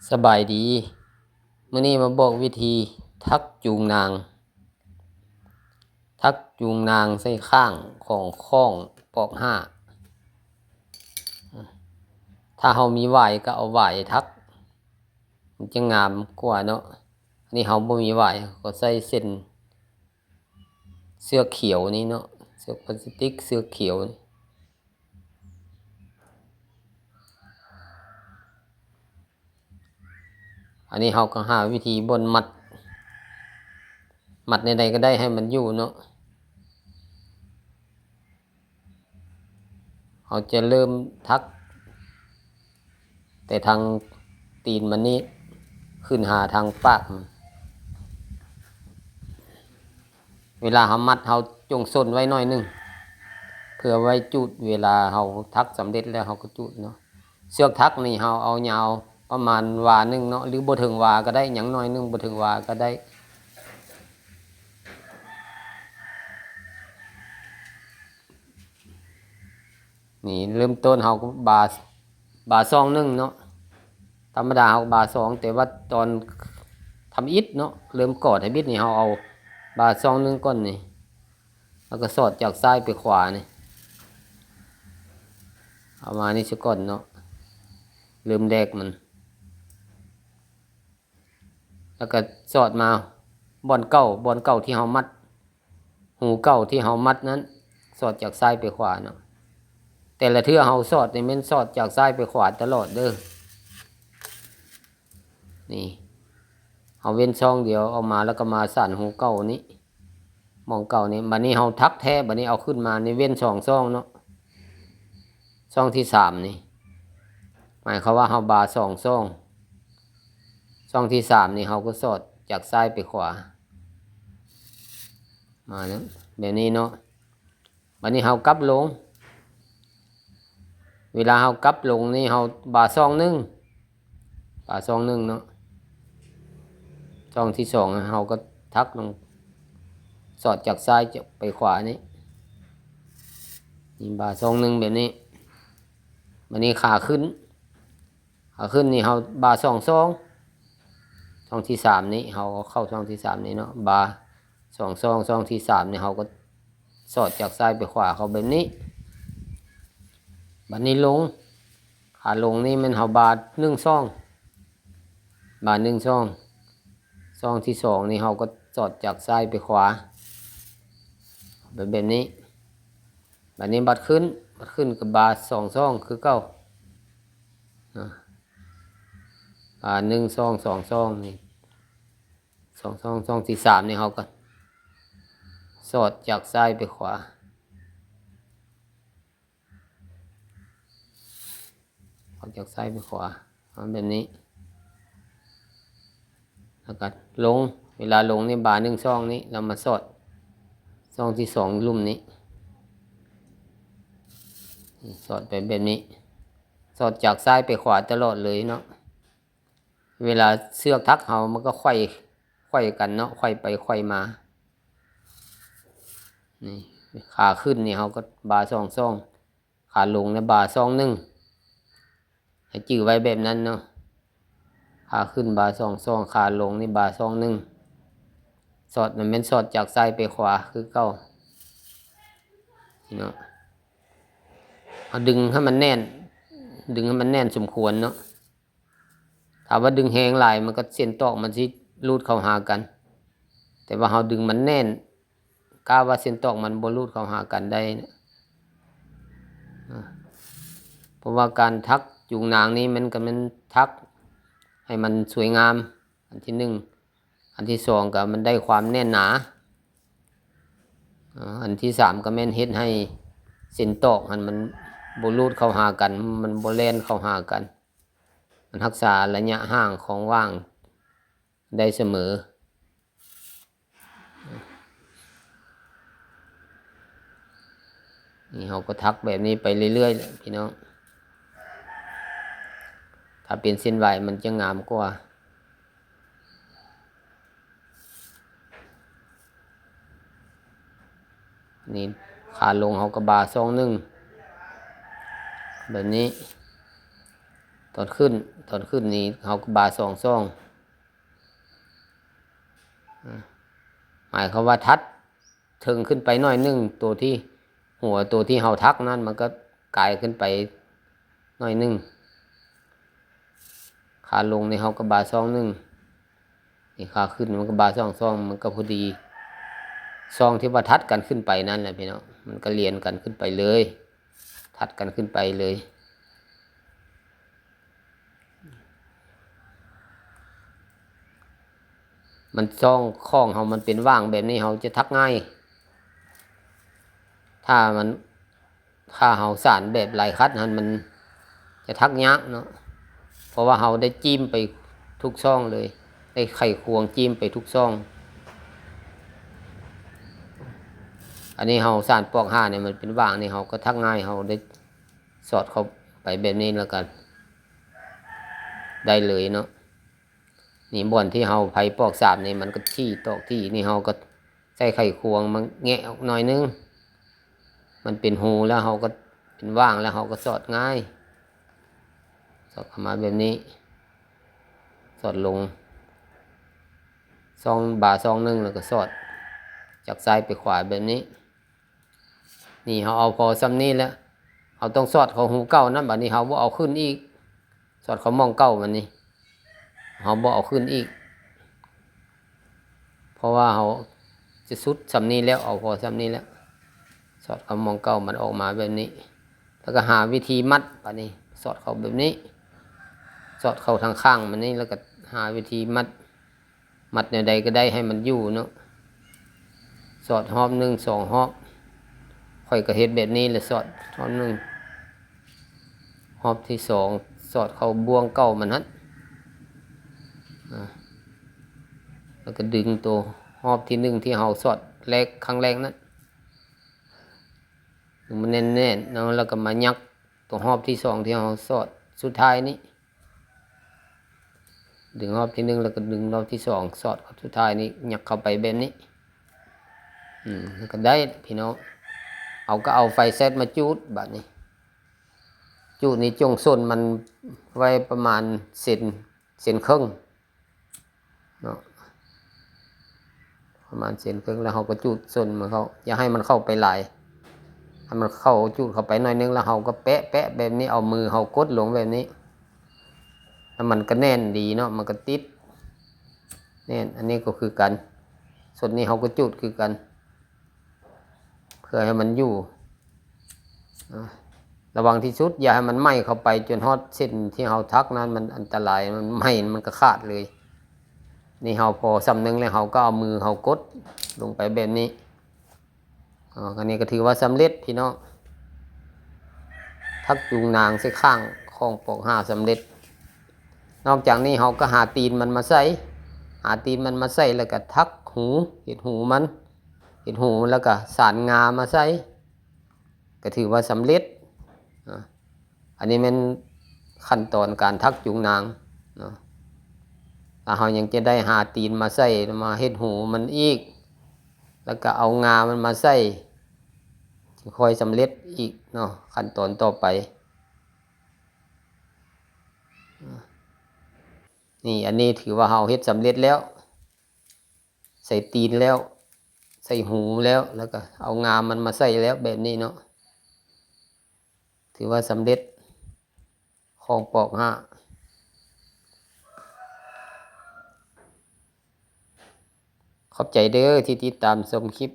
ສະບາຍດີ, ມື້ນີ້ມາບອກວິທີຖັກຈູງນາງ, ຖັກຈູງນາງໃສ່ຂ້າງຂອງຄ້ອງປອກຫ້າ. ຖ້າເຮົາມີຫວາຍກໍເອົາຫວາຍຖັກ, ມັນຈະງາມກວ່າເນາະ. ອັນນີ້ເຮົາບໍ່ມີຫວາຍ, ເຮົາກໍໃຊ້ເສັ້ນເຊືອກຂຽວນີ້ເນາະ, ເຊືອກພລາສຕິກ ເຊືອກຂຽວນີ້. ອັນນີ້ເຮົາກໍຫາວິທີບ່ອນມັດ, ມັດແນວໃດກໍໄດ້ໃຫ້ມັນຢູ່ເນາະ. ເຮົາຈະເລີ່ມຖັກແຕ່ທາງຕີນມັນນີ້ຂຶ້ນຫາທາງປາກ. ເວລາເຮົາມັດ ເຮົາຈົ່ງຊົນໄວ້ໜ້ອຍໜຶ່ງ ເພື່ອໄວ້ຈູດ, ເວລາເຮົາຖັກສຳເລັດແລ້ວເຮົາກໍຈູດເນາະ. ເຊືອກຖັກນີ້ເຮົາເອົາຍາວປະມານວາໜຶ່ງເນາະ, ຫຼືບໍ່ເຖິງວາກໍໄດ້, ຫຍັງໜ້ອຍໜຶ່ງ ບໍ່ເຖິງວາກໍໄດ້. ນີ້ເລີ່ມຕົ້ນເຮົາກໍບາ, ບາສອງໜຶ່ງເນາະ. ທຳມະດາເຮົາບາສອງ, ແຕ່ວ່າຕອນທຳອິດເນາະ, ເລີ່ມກໍ່ທຳອິດນີ້ ເຮົາເອົາບາສອງໜຶ່ງກ່ອນນີ້, ແລ້ວກໍສອດຈາກຊ້າຍໄປຂວານີ້, ເອົາມານີ້ຊະກ່ອນເນາະ, ເລີ່ມແລກມັນ. ແລ້ວກໍສອດມາບ່ອນເກົ່າ, ບ່ອນເກົ່າທີ່ເຮົາມັດ, ຮູເກົ່າທີ່ເຮົາມັດນັ້ນ, ສອດຈາກຊ້າຍໄປຂວາເນາະ. ແຕ່ລະເທື່ອເຮົາສອດນີ້ແມ່ນສອດຈາກຊ້າຍໄປຂວາຕະຫຼອດເດີ້. ນີ້ ເຮົາເວັ້ນຊ່ອງດຽວອອກມາ ແລ້ວກໍມາສານຮູເກົ່ານີ້. ໝ່ອງເກົ່ານີ້, ບັດນີ້ເຮົາຖັກແທ້, ບັດນີ້ເອົາຂຶ້ນມານີ້ເວັ້ນສອງຊ່ອງເນາະ, ຊ່ອງທີສາມນີ້ ໝາຍຄວາມວ່າເຮົາບາສອງຊ່ອງ, ຊ່ອງທີສາມນີ້ເຮົາກໍສອດຈາກຊ້າຍໄປຂວາ ມານະ ແບບນີ້ເນາະ. ບັດນີ້ເຮົາກັບລົງ, ເວລາເຮົາກັບລົງນີ້ເຮົາບາຊ່ອງໜຶ່ງ, ບາຊ່ອງໜຶ່ງເນາະ, ຊ່ອງທີສອງເຮົາກໍຖັກລົງ, ສອດຈາກຊ້າຍໄປຂວານີ້, ນີ້ບາຊ່ອງໜຶ່ງແບບນີ້. ບັດນີ້ຂາຂຶ້ນ, ຂາຂຶ້ນນີ້ເຮົາບາສອງຊ່ອງ, ຊ່ອງທີສາມນີ້ເຮົາເຂົ້າຊ່ອງທີສາມນີ້ເນາະ, ບາສອງຊ່ອງ, ຊ່ອງທີສາມນີ້ເຮົາກໍ ສອດຈາກຊ້າຍໄປຂວາເຂົ້າແບບນີ້. ບັດນີ້ລົງ, ຂາລົງນີ້ແມ່ນເຮົາບາໜຶ່ງຊ່ອງ, ບາໜຶ່ງຊ່ອງ, ຊ່ອງທີສອງນີ້ເຮົາກໍສອດຈາກຊ້າຍໄປຂວາ ເປັນແບບນີ້. ບັດນີ້ບັດຂຶ້ນ, ບັດຂຶ້ນກໍບາສອງຊ່ອງຄືເກົ່າ, ບາໜຶ່ງຊ່ອງ, ສອງຊ່ອງນີ້. ຊ່ອງ, ຊ່ອງ, ຊ່ອງທີສາມນີ້ເຮົາກໍສອດຈາກຊ້າຍໄປຂວາ, ສອດຈາກຊ້າຍໄປຂວາ ເອົາແບບນີ້, ແລ້ວກໍລົງ, ເວລາລົງນີ້ບາໜຶ່ງຊ່ອງນີ້ ແລ້ວມາສອດຊ່ອງທີສອງລຸ່ມນີ້, ສອດໄປແບບນີ້, ສອດຈາກຊ້າຍໄປຂວາຕະຫຼອດເລີຍເນາະ. ເວລາເຊືອກຖັກເຮົາມັນກໍໄຂວ້, ໄຂວ້ກັນເນາະ, ໄຂວ້ໄປໄຂວ້ມາ. ນີ້ ຂາຂຶ້ນນີ້ເຮົາກໍບາສອງຊ່ອງ, ຂາລົງນີ້ບາຊ່ອງໜຶ່ງ, ໃຫ້ຈື່ໄວ້ແບບນັ້ນເນາະ. ຂາຂຶ້ນບາສອງຊ່ອງ, ຂາລົງນີ້ບາຊ່ອງໜຶ່ງ, ສອດນັ້ນແມ່ນສອດຈາກຊ້າຍໄປຂວາຄືເກົ່າ. ນີ້ເນາະ, ເຮົາດຶງໃຫ້ມັນແໜ້ນ, ດຶງໃຫ້ມັນແໜ້ນສົມຄວນເນາະ. ຖ້າວ່າດຶງແຮງຫຼາຍ ມັນກໍເສັ້ນຕອກມັນຊິຫຼຸດເຂົ້າຫາກັນ, ແຕ່ວ່າເຮົາດຶງມັນແໜ້ນ ກະວ່າເສັ້ນຕອກມັນບໍ່ຫຼຸດເຂົ້າຫາກັນໄດ້ນະ. ເພາະວ່າການຖັກຈູງນາງນີ້ ມັນກໍແມ່ນຖັກໃຫ້ມັນສວຍງາມ, ອັນທີໜຶ່ງ, ອັນທີສອງ ກໍມັນໄດ້ຄວາມແໜ້ນໜາ, ອັນທີສາມ ກໍແມ່ນເຮັດໃຫ້ເສັ້ນຕອກຫັ້ນມັນບໍ່ຫຼຸດເຂົ້າຫາກັນ, ມັນບໍ່ແລ່ນເຂົ້າຫາກັນ. ມັນຮັກສາໄລຍະຫ່າງຂອງຫວ່າງໄດ້ສະເໝີ. ນີ້ເຮົາກໍຖັກແບບນີ້ໄປເລື້ອຍໆແຫຼະພີ່ນ້ອງ, ຖ້າເປັນເສັ້ນຫວາຍມັນຈະງາມກວ່າ. ນີ້ ຂາລົງເຮົາກໍບາຊ່ອງໜຶ່ງແບບນີ້, ຕອນຂຶ້ນ ຕອນຂຶ້ນນີ້ເຮົາກໍບາສອງຊ່ອງ ອາ ໝາຍຄວາມວ່າຖັດເທິງຂຶ້ນໄປໜ້ອຍໜຶ່ງ ໂຕທີ່ ຫົວໂຕທີ່ເຮົາຖັກນັ້ນ ມັນກໍກາຍຂຶ້ນໄປໜ້ອຍໜຶ່ງ. ຂາລົງນີ້ເຮົາກໍບາຊ່ອງໜຶ່ງ ນີ້ຂາຂຶ້ນມັນກໍບາສອງຊ່ອງ ມັນກໍພໍດີ ຊ່ອງທີ່ວ່າຖັດກັນຂຶ້ນໄປນັ້ນແຫຼະພີ່ນ້ອງ ມັນກໍລຽນກັນຂຶ້ນໄປເລີຍ ຖັດກັນຂຶ້ນໄປເລີຍ. ມັນຊ່ອງຂອງເຮົາມັນເປັນຫວ່າງແບບນີ້ ເຮົາຈະຖັກງ່າຍ ຖ້າມັນ ຖ້າເຮົາສານແບບລາຍຂັດຫັ້ນ ມັນຈະຖັກຍາກເນາະ ເພາະວ່າເຮົາໄດ້ຈິ້ມໄປທຸກຊ່ອງເລີຍ ໄດ້ໄຂຄວງຈິ້ມໄປທຸກຊ່ອງ. ອັນນີ້ເຮົາສານປອກຫ້ານີ້ ມັນເປັນຫວ່າງນີ້ ເຮົາກໍຖັກງ່າຍ ເຮົາໄດ້ສອດເຂົ້າໄປແບບນີ້ແລ້ວກໍໄດ້ເລີຍເນາະ. ນີ້ບ່ອນທີ່ເຮົາໄພປອກສາມນີ້ ມັນກໍຖີ່ຕອກຖີ່ ນີ້ເຮົາກໍໃຊ້ໄຂຄວງມາແງະອອກໜ້ອຍໜຶ່ງ ມັນເປັນຮູແລ້ວ ເຮົາກໍເປັນຫວ່າງແລ້ວ ເຮົາກໍສອດງ່າຍ ສອດເຂົ້າມາແບບນີ້ ສອດລົງຊ່ອງບາຊ່ອງໜຶ່ງ ແລ້ວກໍສອດຈາກຊ້າຍໄປຂວາແບບນີ້. ນີ້ເຮົາເອົາພໍສ່ຳນີ້ແລ້ວ ເຮົາຕ້ອງສອດເຂົ້າຮູເກົ່ານຳ ບາດນີ້ເຮົາບໍ່ເອົາຂຶ້ນອີກ ສອດເຂົ້າໝ່ອງເກົ່າມັນນີ້ ເຮົາບໍ່ເອົາຂຶ້ນອີກ ເພາະວ່າເຮົາຈະສຸດສ່ຳນີ້ແລ້ວ ເອົາພໍສ່ຳນີ້ແລ້ວ ສອດເຂົ້າໝ່ອງເກົ່າ ມັນອອກມາແບບນີ້ ແລ້ວກໍຫາວິທີມັດ ບາດນີ້ສອດເຂົ້າແບບນີ້ ສອດເຂົ້າທາງຂ້າງມັນນີ້ ແລ້ວກໍຫາວິທີມັດ ມັດແນວໃດກໍໄດ້ໃຫ້ມັນຢູ່ເນາະ ສອດຮອບໜຶ່ງສອງຮອບ ຂ້ອຍກໍເຮັດແບບນີ້ແຫຼະ ສອດຮອບໜຶ່ງ ຮອບທີສອງ ສອດເຂົ້າບ່ວງເກົ່າມັນຫັ້ນ ອາ ແລ້ວກໍດຶງໂຕຮອບທີໜຶ່ງທີ່ເຮົາສອດແລກ ຄັ້ງແລກນັ້ນ ດຶງມັນແໜ້ນໆເນາະ ແລ້ວກໍມາຍັກໂຕຮອບທີສອງທີ່ເຮົາສອດສຸດທ້າຍນີ້ ດຶງຮອບທີໜຶ່ງ ແລ້ວກໍດຶງຮອບທີສອງ ສອດຮອບສຸດທ້າຍນີ້ ຍັກເຂົ້າໄປແບບນີ້ ອືມ ແລ້ວກໍໄດ້ພີ່ນ້ອງ. ເຮົາກໍເອົາໄຟແຊັດມາຈູດ ບາດນີ້ ຈູດນີ້ຈົ່ງສົ້ນມັນໄວ້ປະມານເຊັນ ເຊັນເຄິ່ງເນາະ ປະມານເຊັນເຄິ່ງ ແລ້ວເຮົາກໍຈູດສົ້ນມັນເຂົ້າ ຢ່າໃຫ້ມັນເຂົ້າໄປຫຼາຍ ໃຫ້ມັນເຂົ້າ ຈູດເຂົ້າໄປໜ້ອຍໜຶ່ງ ແລ້ວເຮົາກໍແປະໆແບບນີ້ ເອົາມືເຮົາກົດລົງແບບນີ້ ແລ້ວມັນກໍແໜ້ນດີເນາະ ມັນກໍຕິດແໜ້ນ. ອັນນີ້ກໍຄືກັນ ສົ້ນນີ້ເຮົາກໍຈູດຄືກັນ ເພື່ອໃຫ້ມັນຢູ່ ອາ ລະວັງທີ່ສຸດ ຢ່າໃຫ້ມັນໄໝ້ເຂົ້າໄປຈົນຮອດເສັ້ນທີ່ເຮົາຖັກນັ້ນ ມັນອັນຕະລາຍ ມັນໄໝ້ ມັນກໍຂາດເລີຍ. ນີ້ເຮົາພໍສ່ຳໜຶ່ງແລ້ວ ເຮົາກໍເອົາມືເຮົາກົດລົງໄປແບບນີ້. ອໍ ອັນນີ້ກໍຖືວ່າສຳເລັດພີ່ນ້ອງ ຖັກຈູງນາງໃສ່ຂ້າງຂອງປອກຫ້າສຳເລັດ. ນອກຈາກນີ້ເຮົາກໍຫາຕີນມັນມາໃສ່ ຫາຕີນມັນມາໃສ່ແລ້ວກໍຖັກຫູ ເຮັດຫູມັນ ເຮັດຫູແລ້ວກໍສານງາມາໃສ່ ກໍຖືວ່າສຳເລັດ. ອາ ອັນນີ້ແມ່ນຂັ້ນຕອນການຖັກຈູງນາງເນາະ. ແລ້ວເຮົາຍັງຈະໄດ້ຫາຕີນມາໃສ່ ມາເຮັດຫູມັນອີກ ແລ້ວກໍເອົາງາມັນມາໃສ່ ຈຶ່ງຄ່ອຍສຳເລັດອີກເນາະ ຂັ້ນຕອນຕໍ່ໄປ. ນີ້ ອັນນີ້ຖືວ່າເຮົາເຮັດສຳເລັດແລ້ວ ໃສ່ຕີນແລ້ວ ໃສ່ຫູແລ້ວ ແລ້ວກໍເອົາງາມັນມາໃສ່ແລ້ວ ແບບນີ້ເນາະ ຖືວ່າສຳເລັດ ຂອງປອກຫ້າ. ຂອບໃຈເດີທີ່ຕິດຕາມຊົມຄລິບ